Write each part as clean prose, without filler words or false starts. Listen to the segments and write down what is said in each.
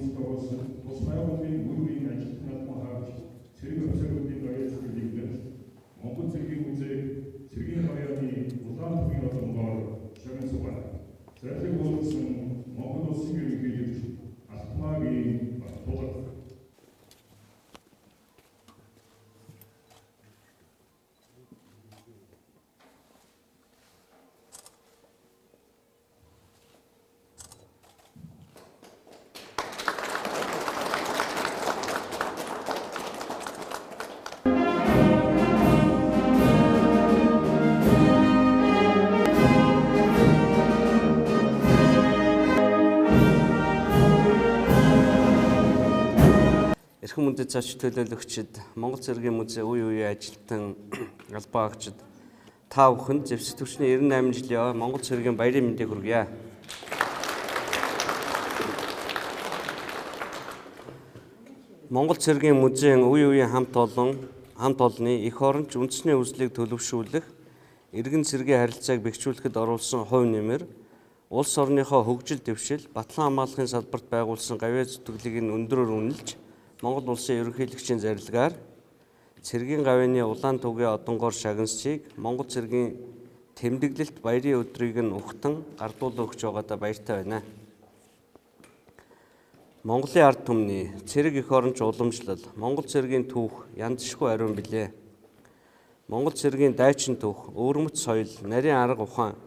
хүмүүст оруулсан тус байгууллагын үе үеийн ажилтны албан хаагч цэрэг офицеруудын гавьяа сэтгэлийг Монгол цэргийн музей цэргийн гавьяаны улаан тугийн одонгоор шагнан суугаа. Зарлиг буулгасан Монгол улсын ерөнхийлөгч Алтмаагийн Баттулга. Эрхэм хүндэт зочид төлөөлөгчид, Монгол цэргийн музей үе үеийн ажилтан албан хаагчид та бүхэнд зэвсэг түвшний 98 жилийн Монгол цэргийн баярын мэндийг хүргье. Монгол цэргийн музейн үе үеийн хамт олонны эх оронч үндэсний үзлийг төлөвшүүлэх, иргэн цэргийн харилцааг бэхжүүлэхэд оруулсан хувь нэмэр, улс орныхоо хөгжил дэвшил, батлан хамгаалахын салбарт байгуулсан гавьяа зүтгэлийг нь өндрөөр үнэлж, Монгол улсын ерөнхийлөгчийн зарилгаар цэргийн гавьяаны улаан тугийн одонгоор шагнасчийг Монгол цэргийн тэмдэглэлт баярын өдрийг нь ухтан гардуулан өгч байгаадаа баяртай байна. Монголын ард түмний цэрэг эх оронч уламжлал, Монгол цэргийн түүх янзшгүй ариун билээ. Монгол цэргийн дайчин түүх, өвөрмөц соёл, нарийн арга ухаан,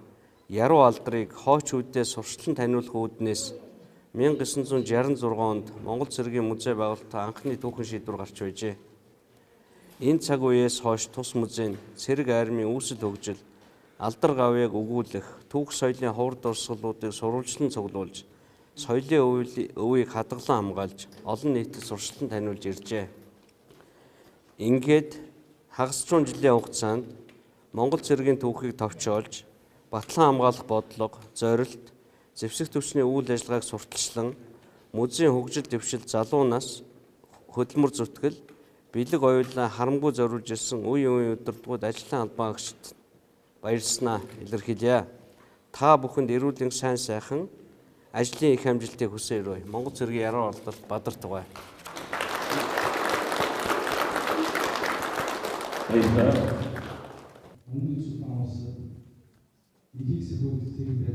яруу алдрыг хооч үедээ сурчлан таниулах үүднээс 1966 онд Монгол цэргийн музей байгуулалтаа анхны түүхэн шийдвэр гарч байжээ. Энэ цаг үеэс хойш тус музей нь цэрэг армийн үүсэл хөгжил, алдар гавьяаг өгүүлэх, түүх соёлын ховор дурсгалуудыг сурвалжлан цуглуулж, соёлын өвийг хадгалан хамгаалж, олон нийтэд сурчлан таниулж иржээ. Ингээд хагас зуун жилийн хугацаанд Монгол цэргийн түүхийг товчоолж, батлан хамгаалах бодлого, зорилт, зэвсэг түвшний үйл ажиллагааг сурталчлан музейн хөгжил дэвшил залуу нас хөдөлмөр зүтгэл бэлэг оюулаа харамгүй зориулж ирсэн үе үеийн удирдлагууд ажлын албан хаагчид баярласнаа илэрхийлье. Та бүхэнд эрүүлийн сайн сайхан ажлын их амжилтыг хүсэн өрөөе. Монгол цэргийн яруу оролдолт Бадар Тугай. Баярлалаа. Өмнөд Судан улсад